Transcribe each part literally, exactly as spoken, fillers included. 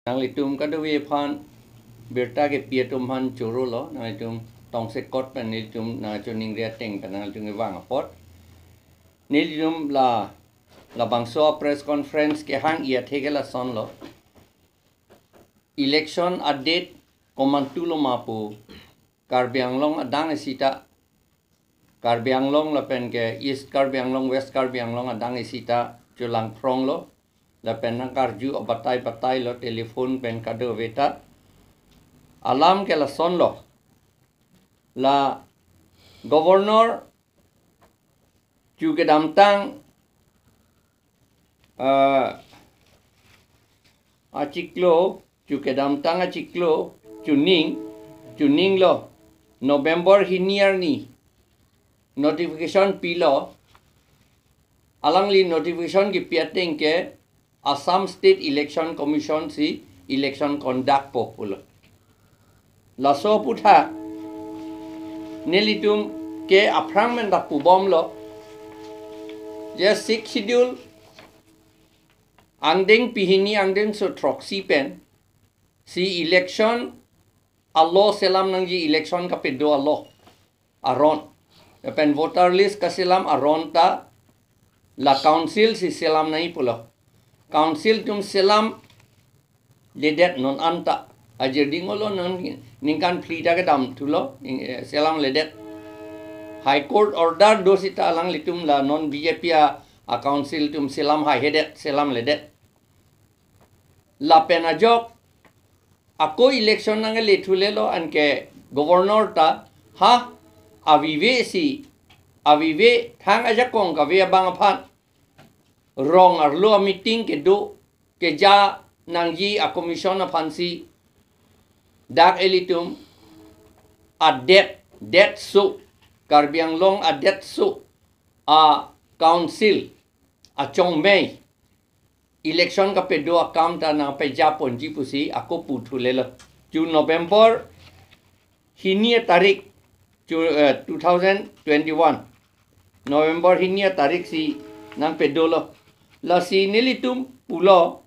Nanglitum kadokave aphan birta kepi atum aphan choro lo, nanglitum tongsekot pen nelitum nangchiningri ateng pen nanglitum kevang apot. Nelitum la, labangso press conference kehang-i athe ke lason lo. Election a-date komantu lo ma pu Karbi Anglong adang isi ta, Karbi Anglong lapen ke East Karbi Anglong, West Karbi Anglong adang isi ta cholangphrong lo, lapen nangkarju abatai batai lo telephone pen kadokave ta. Alam ke lason lo. La Governor chu kedamtang, ah, achiklo, chu kedamtang achiklo, chuning, chuning lo, November hini arni notification pilo, alangli notification kepi ateng ke Assam State Election Commission si election conduct po pulo. Laso aputhak nelitum ke aphrang pen ta pubomlo. Je Sixth Schedule angdeng pihini angdengso throksi pen si election a-law selam nangji, election kapedo a-law aron. Lapen voter list kaselam aron ta la council si selam nangji pulo. Council atum selam ledet non anta. Ajir dingolo non ningkan phli ta kedam thulo, ning-, eh, selam ledet. High Court order do sita alanglitum la non B J P a, a-council atum selam haihedet, selam ledet. Lapen ajok ako election nangle thulelo anke governor ta ha avive si, avive thang ajakong kave abang aphan rong arlo a-meeting kedo keja nangji a-commission aphan si dak ilitum a-det, detso, Karbi Anglong a-detso a-council achongmei election kapedo akam ta nangpeja ponji pusi ako pu thulelo. Chu November hini tarik, chu, eh, two thousand twenty-one November hini tarik si nangpedolo. Lasi nelitum pulo,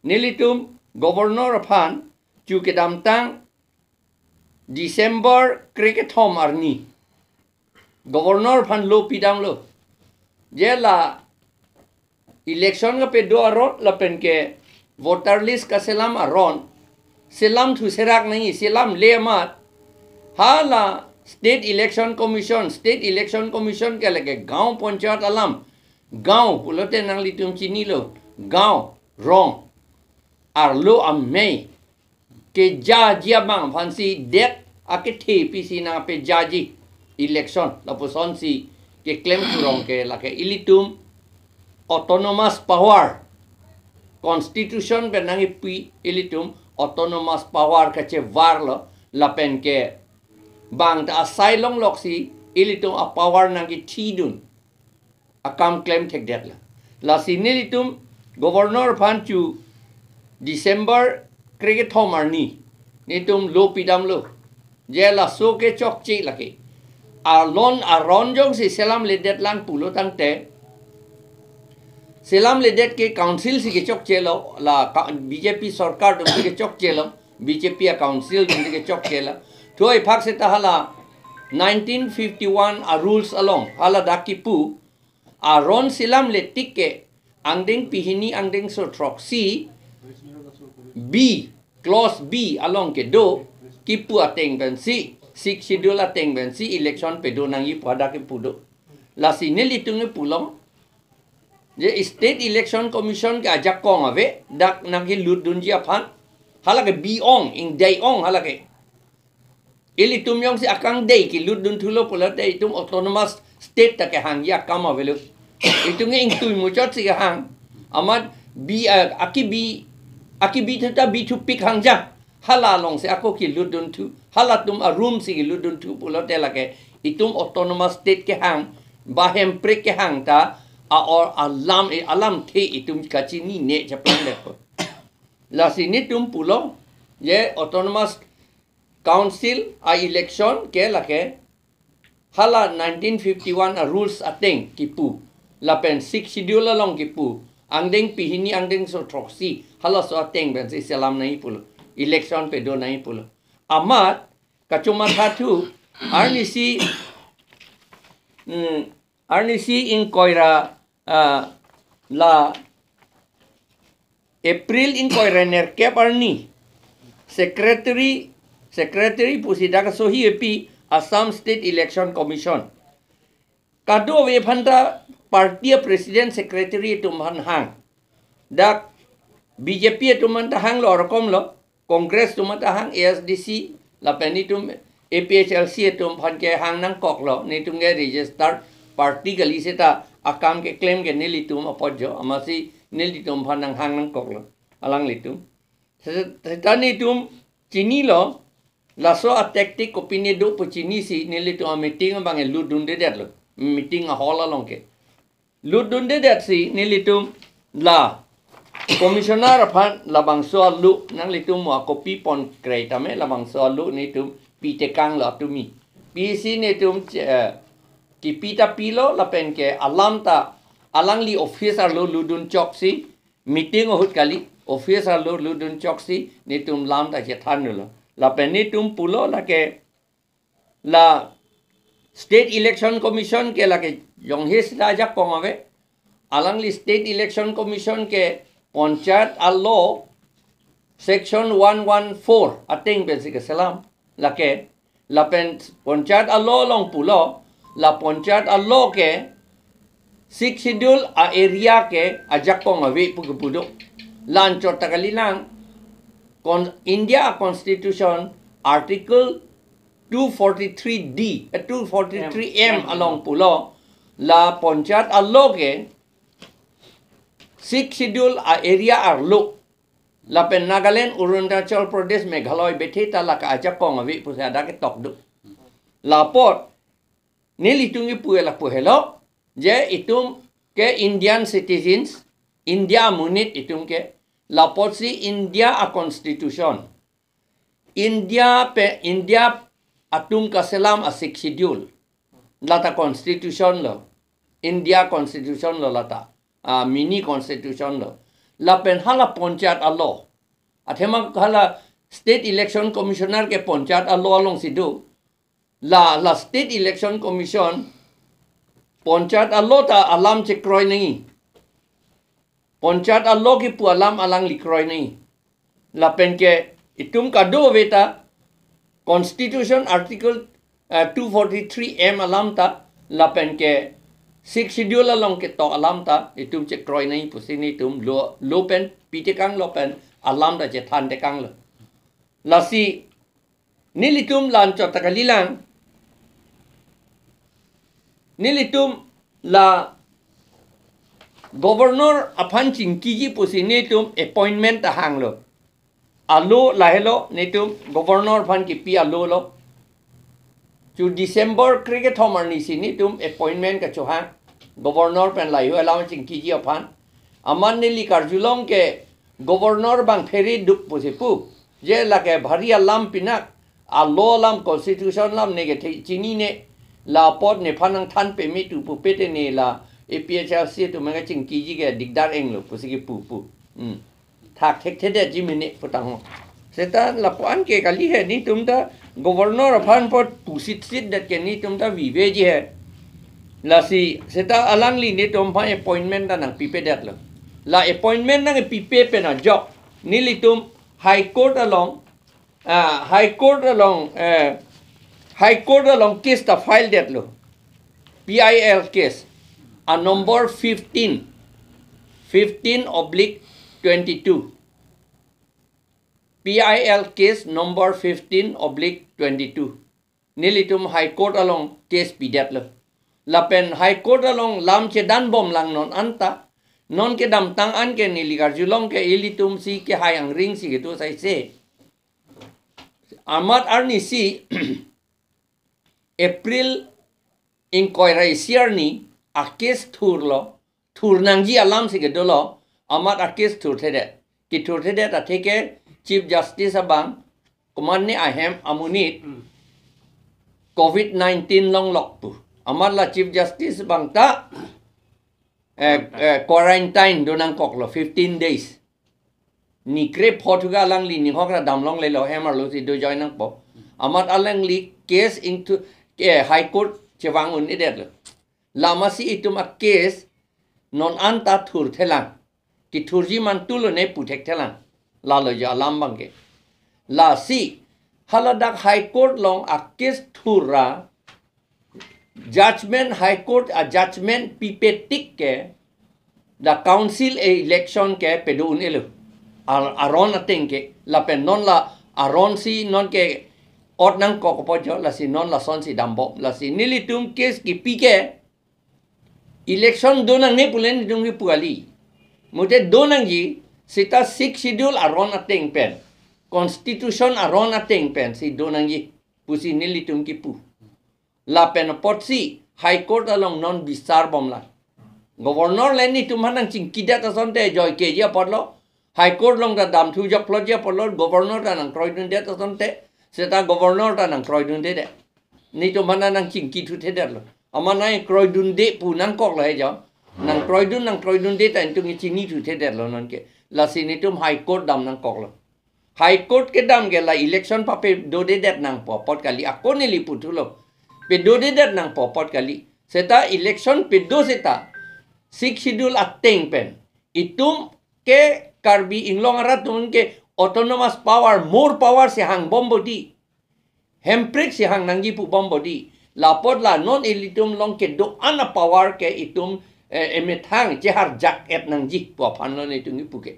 nelitum governor aphan chu kedamtang December krekethom arni governor aphan law pidamlo. Je la election kapedo aron lapen ke voter list kaselam aron selam thu serak nangji, selam le amat hala State Election Commission, State Election Commission ke lake gaon panchayat alam, gaon pulote nanglitum chinilo, gaon, rong arlo amei kejaji abang aphan si det akethe pisi nangpejaji election lapuson si keklem kurong ke lake ilitum autonomous power, constitution pen nangkipi ilitum autonomous power kachevarlo lapen ke bang ta asai longlok si ilitum a-power nangkithidun akam klem thekdetlo. Lasi nelitum governor aphan chu December krekethom arni nelitum law pidamlo. Je laso ke chokche lake. Alon aron jongsi selam ledet lang pulo tangte selam ledet ke council si kechokchelo, la ka-, B J P sorkar atum si kechokchelo, B J P a-council atum si kechokchelo. Thu aphak seta hala nineteen fifty-one a-rules along hala dak kipu aron selam letik ke angdeng pihini angdengso throksi B, clause B along kedo kipu ateng pensi, Sixth Schedule ateng pensi election pedo nangji pu hadak kipu do. Lasi nelitum pulo, je State Election Commission ke ajakong ave dak nangkilutdunji aphan, hala ke bi-ong, ingdei-ong hala ke. Ilitum jongsi akangdei kilutdun thulo pulote itum autonomous state ta kehangji akam avelo. Itum ke ingtui muchot si kehang. Amat bi, ah, akibi, akibi thu ta bi thupik hangja. Hala along si ako kilutdun thu. Halatum a-room si kilutdun thu pulote lake itum autonomous state kehang, ba hemprek kehang ta a-or alam, eh, alamthe itum kachinine chaplang detpo. Lasi nelitum pulo, je autonomous council a-election ke lake hala nineteen fifty-one a-rules ateng kipu, lapen Sixth Schedule along kipu, angdeng pehini angdengso throksi halaso ateng pensi selam nangji pulo, election pedo nangji pulo. Amat kachomathathu, arnisi, hmm, arnisi ingkoi ra, ah, la April ingkoi ra nerkep arni secretary, secretary pusi dak sohi epi Assam State Election Commission. Kadokave aphanta party a president secretary atum aphan hang. Dak B J P atum aphanta hanglo, arokom lo, Congress atum aphanta hang, A S D C, lapen netum A P H L C atum aphan ke hang nangkoklo, netum ke registered party kali seta akam keklem ke nelitum apot jo, amatsi nelitum aphan nanghang nangkoklo, alanglitum. Se-, seta netum chinilo, laso a tactic kopine do pu chinisi nelitum a meeting abang e lutdundedetlo. Meeting a hall along ke lutdundedetsi nelitum la commissioner aphan labangso alo nanglitum mo a copy pon krei tame labangso alo netum pitekanglo atumi. Pisi netum che-, eh, kipi ta pilo lapen ke alam ta alangli office arlo lutdun choksi, meeting ahut kali, office arlo lutdun choksi netum lam ta chethanlo. Lapen netum pulo lake la State Election Commission ke lake jonghe sita ajakong ave. Alangli State Election Commission ke Panchayat a law section one one four ateng pensi keselam. Lake lapen Panchayat a law along pulo, la Panchayat a law ke Sixth Schedule a area ke ajakong ave pu kepu do. La anchot ta kalilang, Con-, India a Constitution Article two forty-three D, eh, two forty-three M along pulo, la Panchayat a law ke Sixth Schedule a area arlo, lapen Nagaland, Arunachal Pradesh, Meghalaya bethe ta lake ajakong ave pusi adak ketok do. La apot nelitum kipu lapu helo, je itum ke Indian citizens, India amonit itum ke, la apotsi India a Constitution, India pen, India atum kaselam a Sixth Schedule, lata Constitution lo, India Constitution lo lata, ah, mini Constitution lo. Lapen hala Panchayat a law, athema hala State Election Commissioner ke Panchayat a law alongsi do. La, la State Election Commission Panchayat a law ta alam chekroi nangji. Panchayat a law kipu alam alangli kroi nangji. Lapen ke itum kadokave ta Constitution Article, eh, two forty-three M alam ta, lapen ke Sixth Schedule along ketok alam ta itum chekroi nangji pusi netum lo, lo pen pitekanglo pen alam ta chethantekanglo. Lasi nelitum la anchot ta kalilang, nelitum la Governor aphan chingkiji pusi netum appointment ta hanglo. Alo lahelo, netum Governor aphan kipi alo lo. Chu December krekethom arnisi netum appointment kachohang Governor pen lahei alam chingkiji aphan. Amat neli karjulong ke Governor abang phere duk pusi pu. Je lake bhari alam pinak, a law alam, Constitution alam ne kethe chinine. La apot nephan nangthan peme tu pupe te ne la A P H L C atum ke chingkiji ke dikdar englo pusi kipu pu. Hmm. Thak thekthedetji mene putang ho. Seta lapu-an ke kali he, netum ta Governor aphan apot pusitsitdet ke netum ta viveji he. Lasi seta alangli netum aphan appointment ta nangpipedetlo. La appointment nangpipe pen ajok nelitum High Court along, ah, High Court along, eh, High Court along case ta file detlo. P I L case a number fifteen, fifteen oblique twenty-two. P I L case number fifteen oblique twenty-two. Nelitum High Court along case pidetlo. Lapen High Court along lam chedanbomlang non anta, non kedamtang an ke neli karjulong ke ilitum si kehai angring si kedo saise. Amat arnisi April ingkoi ra isi arni a case thurlo, thur nangji alam si kedolo, amat a case thurthedet. Kethurthedet athe ke Chief Justice abang, komatne ahem amonit, Hmm. covid nineteen longlok pu. Amat la Chief Justice abang ta eh, eh, quarantine do nangkoklo fifteen days. Ni krepho thuga alangli ninghok ra damlonglelo, hem arlo si do join nangpo. Amat alangli case ingthu, eh, High Court chevang un-edetlo. Lamasi itum a case non anta thurthelang. Kethurji mantulo ne puthekthelang. Lalo jo alam abangke. Lasi haladak High Court along a case thur ra judgment, High Court a judgment pipe tik ke, the council election ke pedo un-elo. Ar-, aron ateng ke, lapen non la aron si non ke ot nangkok apot jo, lasi non lason si dambom, lasi nelitum case kipi ke, election do nangne pule nelitum kipu kali. Mute do nangji, seta Sixth Schedule aron ateng pen, Constitution aron ateng pen si do nangji pusi nelitum kipu. Lapen apotsi High Court along non bisar bomlang. Governor le nelitum aphan nangchingkidet asonte joike ji apotlo. High Court along ta damthu jokphlotji apotlo, Governor ta nangkroidundet asonte, seta Governor ta nangkroidundedet. Nelitum aphan nangchingkithudetlo. Amat nangkroidunde pu nangkoklo he jo. Nangkroidun, nangkroidunde ta nelitum chinithudetlo non ke. Lasi nelitum High Court dam nangkoklo. High Court kedam ke la election papedodedet nangpo apot kali, ako neli puthulo. Pedodedet nangpo apot kali. Seta election pedo seta Sixth Schedule ateng pen itum ke Karbi Anglong arat atum ke autonomous power, more power si hangbom bodi. Hemprek si hang nangji pubom bodi. Lapot la non ilitum along kedo-an a power ke itum, eh, emethang cheharjak-et nangji pu aphanlo nelitum kipu ke.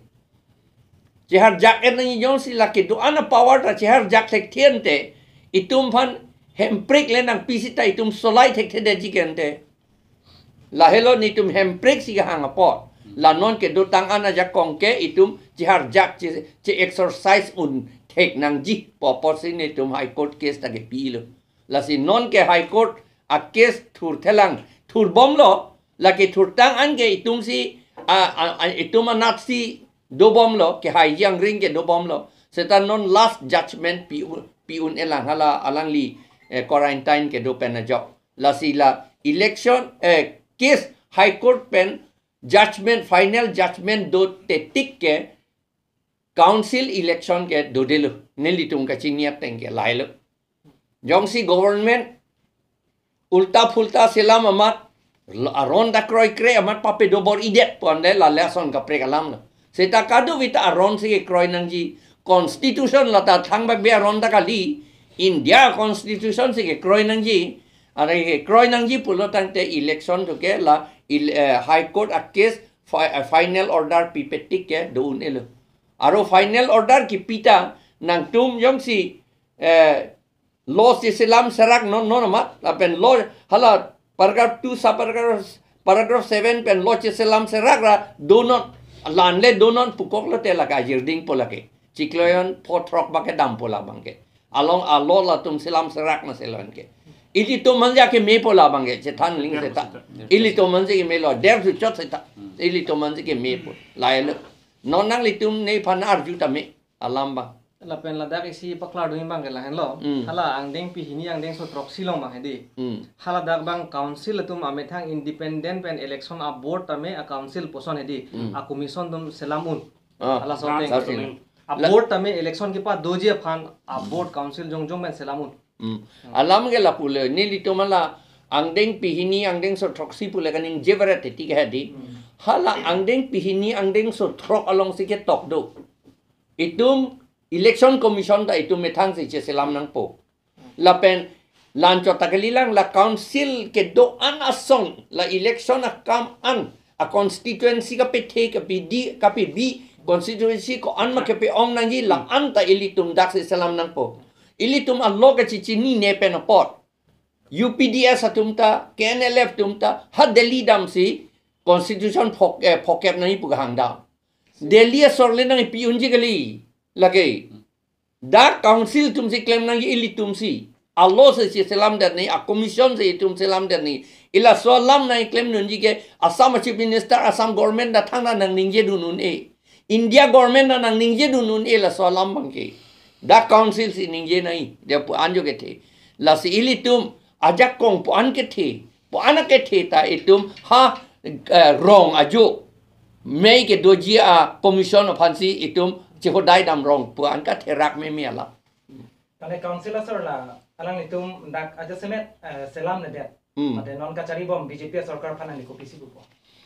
Cheharjak-et nangji, jongsi la kedo-an a power ta cheharjak thekthe ante, itum aphan hemprek le nangpi seta itum solai thekthedetji ke ante. Lahelo nelitum hemprek si kehang apot, la non kedotang an ajakong ke itum cheharjak che, che exercise un thek nangji pu apotsi nelitum High Court case ta kepilo. Lasi non ke High Court a case thurthelang, thurbomlo, lake thurtang an ke itum si, a, a, a, itum anat si dobomlo, kehaiji angring ke dobomlo. Seta non last judgment pi un, pi un-elang hala alangli, eh, quarantine kedo pen ajok. Lasi la election, eh, case High Court pen judgment, final judgment dote tik ke council election ke dodelo. Nelitum kachini ateng ke lahelo. Jongsi government ulta phulta selam amat, lo-, aron ta kroikre amat papedo bor-idet pu ante la lason kaprek alamlo. Seta kadokave ta aron si kekroi nangji, constitution la ta thangbak be aron ta kali, India constitution si kekroi nangji, are kekroi nangji pulo tangte election to ke la il-, eh, High Court a case fi-, eh, final order pipe tik ke do un-elo. Aro final order kipi ta nangtum jongsi, eh, law si selam serak non, non amat, lapen law hala paragraph two sub paragraph, paragraph seven pen law si selam serak ra donon, lanle donon pukoklo te lake ajirding po lake. Chiklo jon pho throk abangke dampo labangke. Along a law latum selam serak na selon ke. Ilitum anja keme po labangke, chethan ling seta. Ilitum anja kemelo, der su chot seta. Ilitum anja keme po. Lahelo. Non nanglitum nephan arju tame alam abang. Lapen ladak isi paklardun abangke lahenlo. Hmm. Hala angdeng pihini angdengso throksi along abang hedi. Hmm. Haladak abang council atum amethang independent pen election a board tame a council puson hedi. Hmm. A commission atum selam un. Ah, hala soteng. Soteng. A la- board tame election kepadoji aphan a board council jongjong pen selam un. Hmm. Alam ke lapulo, nelitum hala angdeng pihini angdengso throksi pule kaningje beret titi ke hedi. Hmm. Hala angdeng pihini angdengso throk alongsi ketok do. Itum election commission ta itum methang si cheselam nangpo. Lapen lanchot ta kalilang, la council kedo-an asong, la election akam an, a constituency kapethe kapidi, kapebi, constituency ko-an ma kepe-ong nangji la-an ta ilitum daksi selam nangpo. Ilitum a law kachechinine pen apot U P D S atum ta, K N L F atum ta, ha Delhi damsi constitution phok-, eh, phokep nangji pu kehang dam. Delhi asor le nangpi unji kali, lake. Dak council atum si klem nangji, ilitum si. A law si cheselamdet nangji, a commission si itum selamdet nangji. Ila laso alam nangklemdunji ke Assam Chief Minister, Assam government ta thangta nangningjedun un-e. India government ta nangningjedun un-e laso alam abangke. Dak council si ningje nangji, dia pu-an jo kethe. Lasi ilitum ajakong pu-an kethe. Pu-an akethe ta itum ha eh, rong ajo mei kedoji a commission aphansi itum chehodai dam rong pu an katherak meme alam. Tangte council asor la alanglitum dak ajasemet, eh, selamledet. Hmm. Mate non kachari bom B J P sorkar aphan nangli kopisi pupo?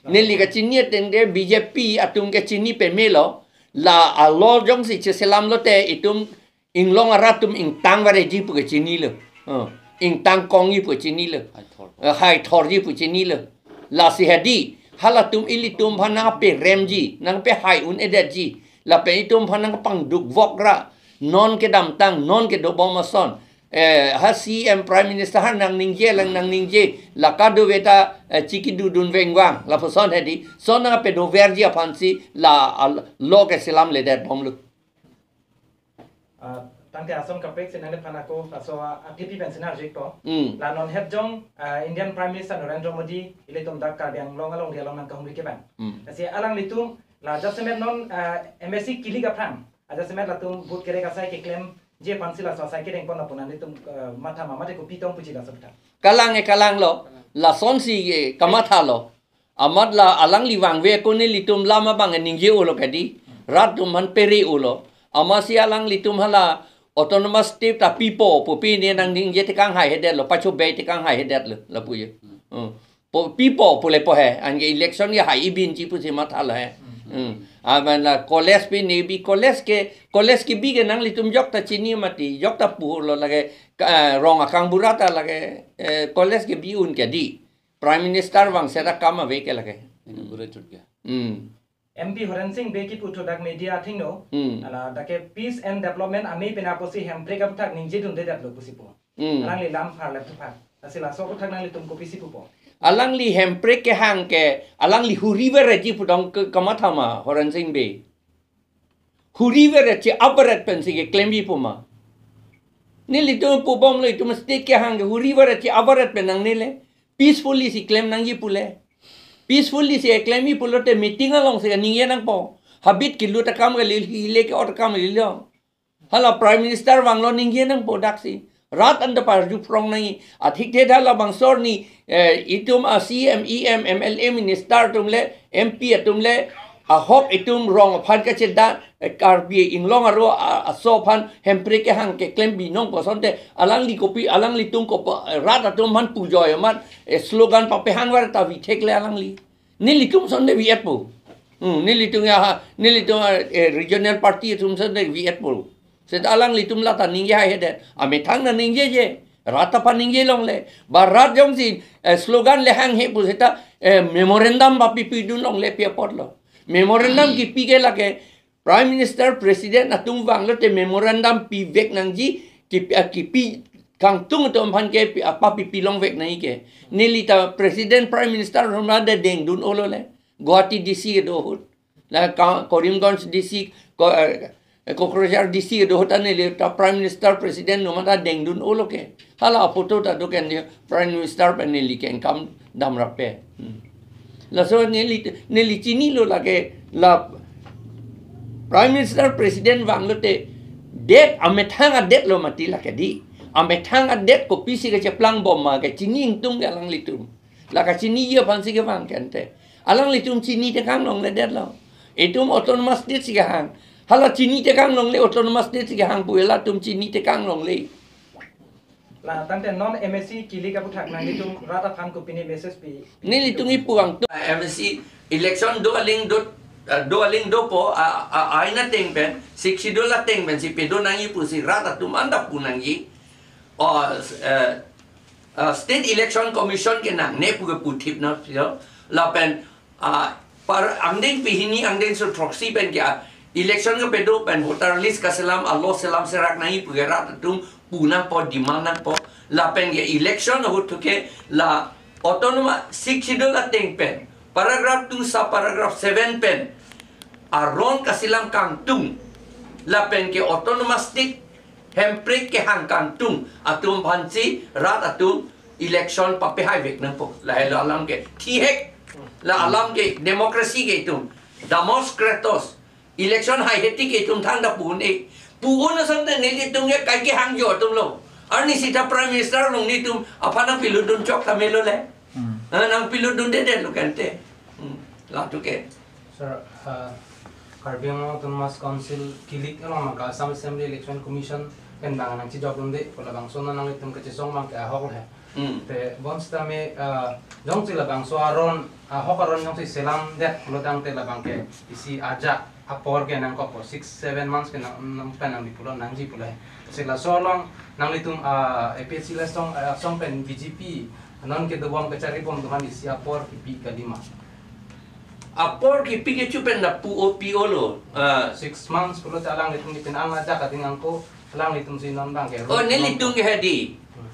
Neli kachini ateng ke B J P atum ke chini pemelo, la alo jongsi cheselam lote itum inglong arat atum ingtang vareji pu ke chinilo. Oh, ingtang kongji pu chinilo. Hai thor. Eh, hai thorji pu chinilo. Lasi hedi, halatum ilitum aphan nangperemji, nangpehai un-edetji. Lapen itum aphan nangpangdukvok ra. Non kedamtang, non kedobom ason. Eh, ha C M Prime Minister ha nangningje lang nangningje. La kadokave ta, eh, chikidudun vengvang. Lapuson hedi. Son nangpedoverji aphansi la al-, lo ke selamledet bomlo. Ah, tangte ason kaprek si nangliphan ako, laso, ah, aklipi pensi nangjikpo. Hmm. La non het jong, ah, Indian Prime Minister Narendra Modi, ilitum dak Karbi Anglong alongri along nangkahumri kevang. Hmm. Lasi alanglitum, la ajasemet non, ah, M A C kilik aphrang, ajasemet latum vote kerek asai keklemji aphansi laso asai kedengpon apot nanglitum, ah, matha ma mate kopi tong puji laso aphuthak? Kalang e kalanglo, lasonsi, eh, kamathalo. Amat la alangli vangve ako nelitum lam abang ningje-olo kedi. Rat atum aphan pere-olo. Amatsi alanglitum hala autonomous state ta pipo pu pine nangningje tekang haihedetlo, pacho bei tekang haihedetlo, lapu je. Hmm. Po pipo pule po he, anke election ke hai ibinji pusi mathalo he. Hmm. Amat la college pine bi college ke, college kebi ke nanglitum jokta chini mati, jokta pulo lake, ka, eh, rong akangbura ta lake, eh, college kebi un kedi. Prime Minister vang seta kam ave ke lake. Inaugurate chot ke. Hmm. M P Horen Sing Bey kipu thu dak media athengno. Hmm. Hala dak ke peace and development amei pen apotsi Hemprek aphuthak ningjedundedetlo pusi pu. Hmm. Alangli lam pharlep thuphak. Lasi laso aphuthak nanglitum kopisi pupo? Alangli Hemprek kehang ke, alangli huri vereji pudong ke kamatha ma Horen Sing Bey. Huri veret che-ap veret pensi keklemji pu ma? Nelitum pubomlo itum state kehang ke huri veret che-ap veret pen nangnele. Peacefully si klem nangji pule. Peacefully si klemji pulote meeting alongsi kaningje nangpo. Habit kelut akam kalil hile ke-ot akam kalilo. Hala Prime Minister vanglo ningje nangpo daksi. Rat anta parju phrong nangji. Athik the hala bangso arni, eh, itum a C M, E M, M L A, minister atum le, M P atum le, ahok itum rong aphan kacheda, eh, Karbi Anglong aro a-, aso aphan Hemprek kehang keklem binong pu asonte, alangli kopi, alanglitum kopi, eh, rat atum aphan pujoi amat, eh, slogan papehang var ta vithek le alangli. Nelitum asonte vi-etpo. Hmm, nelitum ya ha, nelitum, eh, regional party atum asonte vi-etpo. Seta alanglitum lata ningje haihedet. Amethang nangningjeje. Rat aphan ningje longle. Ba rat jongsi, eh, slogan le hanghe pu seta, eh, memorandum ba pipidun longle pi apotlo. Memorandum kipi ke lake Prime Minister President atum vanglote memorandum pivek nangji kipi, ah, kipi kangtung atum aphan ke pi, apa pipi longvek nangji ke. Nelita President Prime Minister atum ta dengdun-olo le. Guwahati D C kedo ahut. La ka-, Karimganj D C, ko-, eh, Kokrajhar D C kedo ahut ta nelita Prime Minister President atum ta dengdun-olo ke. Hala photo ta do ke ne Prime Minister pen neli kengkam damrappe. Hmm. Laso neli, neli chinilo lake la Prime Minister President vanglote det amethang adetlo mati lake di. Amethang adet kopisi kecheplang bom ma kechini ingtung ke alanglitum. La kachiniji aphansi kevang ke ante. Alanglitum chini tekang longledetlo. Itum autonomous state si kehang. Hala chini tekang longle autonomous state si kehang pu elatum chini tekang longle. La tangte non M A C kilik aphuthak nanglitum rat aphan kopine message pi? Nelitum ipuang tu M A C election do aling do, eh, do aling dopo a, a, ain ateng pen, Sixth Schedule ateng pensi pedo nangji pusi rat atum anta pu nangji. Oh, eh, ah, State Election Commission ke nangne pu ke puthip na, yo. Lapen, ah, par angdeng pehini angdengso throksi pen ke, ah, election kepedo pen voter list kaselam alo selam serak nangji pu ke rat atum pu nangpo, demand nangpo. Lapen ke election ahut thu ke la autonomous Sixth Schedule ateng pen paragraph two sub paragraph seven pen aron kaselam kangtung lapen ke autonomous state Hemprek kehang kangtung atum aphansi rat atum election papehaivek nangpo. Lahelo alam ke thihek. La alam ke democracy ke itum. Demos kratos. Election haiheti ke itum thangta pu un-e. Pu un asonte nelitum ke kai kehangjo atumlo. Arni sita Prime Minister along nelitum aphan nangpilutdun chok ta melo le. Hmm. Ah, nangpilutdundedetlo kante. Hmm, latum ke. Sir, uh, Karbi Anglong Autonomous Council kilik along abang ke Assam Assembly Election Commission pen abang nangchijokdunde, pu labangso non nanglitum kachesong abang ke ahok le. Hmm. Te bonsitame, uh, jongsi labangso aron, ahok aron jongsi selamdet pulotangte labang ke isi ajak apor ke nangkokpo, six, seven months ke nang, nang pen nangdi pulo nangji pulo. Si laso along nanglitum, ah, A P H L C le song, ah, song pen B J P non kedobom kacharibom do-an isi apor kipi kalima? Apor kipi ke chu pen lapu-o pi-olo. Ah. Six months pulote alanglitum di pen ang ajak ading angko alanglitum si non abang ke. Oh, nelitum ke hedi. Hmm.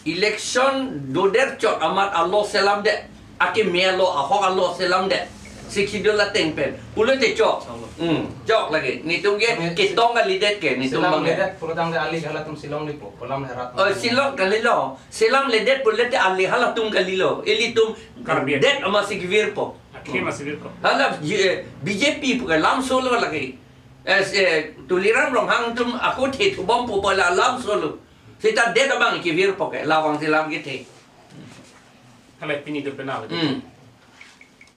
Election doder chot amat alo selamdet. Akeme alo, ahok alo selamdet. Sixth Schedule ateng pen. Pulote chok. Hmm, chok lagi. Netum ke, ne ketong kalidet ke, netum selam bang ke. Ledet pulotangte ali halatum si longlipo, pu alam herat. Oh, si long kalilo. Selamledet pulote ali halatum kalilo. Ilitum Karbi. Det amatsi kevirpo. Akhir masih virpo. Hala, eh, B J P pu ke lamsolo lagi. Eh, eh, Tuliram Ronghang atum ako thetubompo pu la lamsolo. Seta det abang kevirpo ke, labang selam kethe. Hala pini do penal. Hmm.